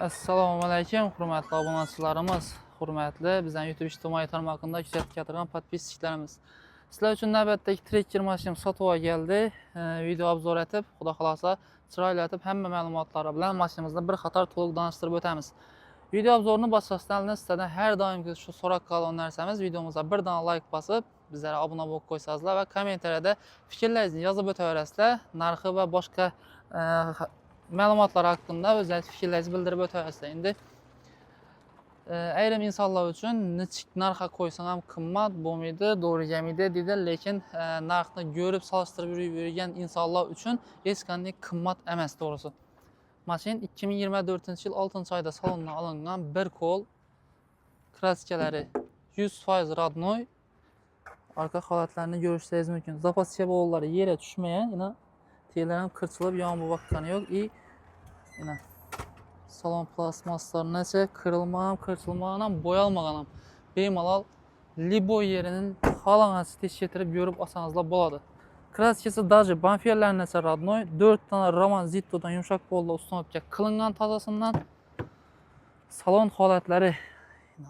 Assalomu alaykum, hurmatli obunachilarimiz, hurmatli bizning YouTube ijtimoiy tarmog'ida kuzatib keladigan подписчик larimiz. Sizlar uchun navbatdagi Trekker mashinam sotuvga keldi. Video обзор etib, xudo xolasa, chiroyli etib hamma ma'lumotlari bilan mashinamizni bir qator to'liq tanishtirib o'tamiz. Video обзор ni boshlashdan oldin sizlardan har doimgi shu so'rab qolgan narsamiz: videomizga bir dona layk bosib, bizlarga obuna bo'lib qo'ysangizlar va kommentariyada fikrlaringizni yozib o'taverasizlar. Narxi va boshqa ma'lumotlar haqida o'zlaringiz fikrlaringizni bildirib o'taverasizlar. Endi ayrim insonlar uchun nechik narxga qo'ysang ham qimmat bo'lmaydi, to'g'ri kelmaydi deydi, lekin narxni ko'rib solishtirib yurgan insonlar uchun hech qanday qimmat emas to'g'risi. Mashin 2024 yil 6 oyda salondan olingan, bir qo'l, краска lari 100% родной. Arka holatlarini ko'rishingiz mumkin. Запаска bollari yere tushmagan, yine telar ham qirchilib yon boqqani yo'q. И yine salon plastmaslarinacha kırılmagan, qirchilmagan ham, bo'yalmagan ham. Bemalol любой yerinin xohlagancha tekshirtirib ko'rib olsangizlar bo'ladi. Краска si даже bamperlarinacha родной, 4 dona Roman Zittodan yumshoq polda установка qilingan tozasidan. Salon holatlari,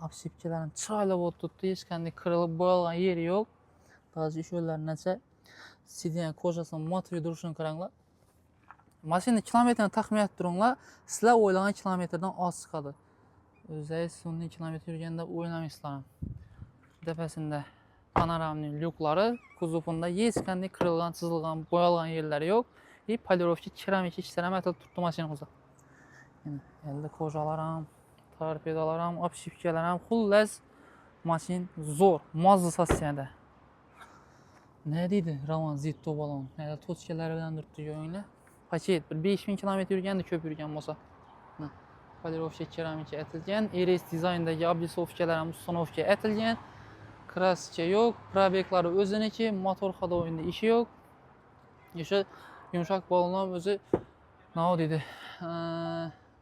обшивка lar ham chiroyli bo'lib turibdi, hech qanday qirilib bo'yalgan yeri yo'q. Даже shularinacha сиденье кожа sini матовый turishini qaranglar. Mashina kilometrini taxmin etib turinglar, sizlar o'ylagan kilometrdan oz chiqadi. O'zingiz sun'iy kilometr yurganda o'ylamaysizlar ham. Tepasida панорамный lyuklari, kuzovida hech qanday qirilgan, chizilgan, bo'yalgan yerlari yo'q. И полировка, keramik ishlar ham aytilib turibdi mashinamizda. Yana endi кожа lar ham, torpedolar ham, обшивка lar ham, xullas mashin zo'r, mazza состояние da. Ne deydi Roman Zitto balon? Yana точка lari bilan turibdi, ko'ringlar. Paket bir 5000 kilometr yurganda, ko'p yurgan bo'lsa. Mana, полировка, keramika etilgan, RS dizayndagi облицовка lar ham установка etilgan. Краска yo'q, пробег lari o'ziniki, motor ходовой da ishi yo'q. O'sha yumshoq balon ham o'zi nima deydi?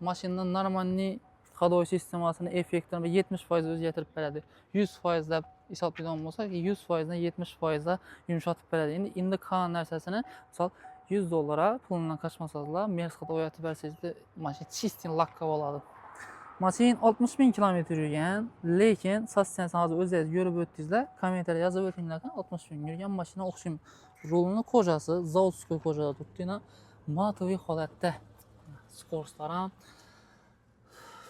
Mashinani нормальный ходовой sistemasini effektini 70% o'zgartirib beradi. 100% deb hisoblaydigan bo'lsak, 100% dan 70% ga yumshatib beradi. Endi qolgan narsasini, misol, 100 dollara pulidan qochmasangizlar, Mercedesga o'yatib bersangiz, mashina чистый лака bo'ladi. Mashin 60 ming kilometr yurgan, lekin состояние sini hozir o'zingiz ko'rib o'tdingizlar. Kommentariyada yozib o'tinglar, 60 ming yurgan mashina o'xshaymi? Rulini кожа si заводской кожа da turibdi, yana матовый holatda. Скорость lar ham,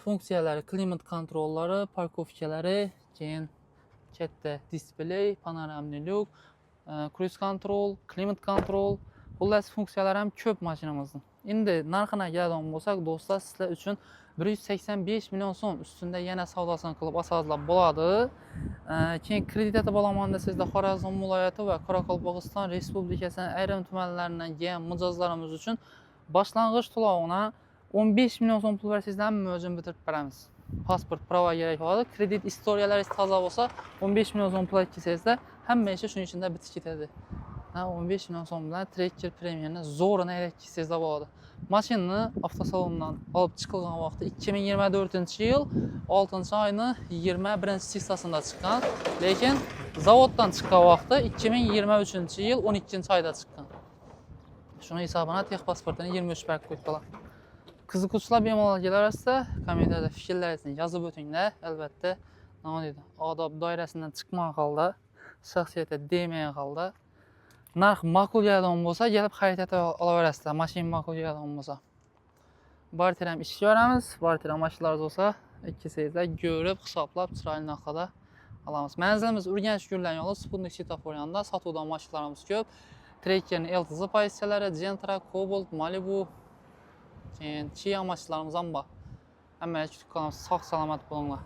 funksiyalari, климат контроль lari, парковка lari, keyin katta displey, панорамный lyuk, круиз контроль, климат контроль, xullas funksiyalari ham ko'p mashinamizni. Endi narxini keladigan bo'lsak, do'stlar, sizlar uchun 185 million so'm, ustunda yana savdosini qilib olsangizlar bo'ladi. Keyin kredit etib olaman desangizlar, Xorazm viloyati va Qoraqalpog'iston Respublikasining ayrim tumanlaridan kelgan mijozlarimiz uchun boshlang'ich to'lovini 15 million so'm pul bersangizlar, hamma o'zini bitirib beramiz. Pasport, права kerak bo'ladi. Kredit история laringiz toza bo'lsa, 15 million so'm pul kelsangiz, hamma ishi shuning ichida bitib ketadi. Ha, 15 million so'm bilan Trekker Premierni zo'rini haydab ketsangizlar bo'ladi. Mashinani avtosalondan olib chiqilgan vaqtda 2024 yil 6 oyni 21 число sida chiqqan, lekin zavoddan chiqqan vaqtda 2023 yil 12 oyda chiqqan. Shuni hisobini texpasportini 23 berib qo'yibdilar. Qiziquvchilar bemalol kelaverasizlar, kommentariyada fikrlaringizni yozib o'tinglar. Albatta, nima deydi, odob doirasidan chiqmagan holda, shaxsiyatga demagan holda, narx ma'qul keladigan bo'lsa, kelib xarid etib olaverasizlar. Mashina ma'qul keladigan bo'lsa. Barter ham ishga beramiz. Barter ham mashinalar bo'lsa, ikkisingizda ko'rib, hisoblab, chiroyli narxda olamiz. Manzilimiz Urganch Gullan yo'li, Sputnik svetofor yonida. Sotuvda mashinalarimiz ko'p. Trekkerning LTZ pozitsiyalari, Gentra, Cobalt, Malibu, keyin Kia mashinalarimiz ham bor. Hammaga kutib qolamiz. Sog' salomat bo'linglar.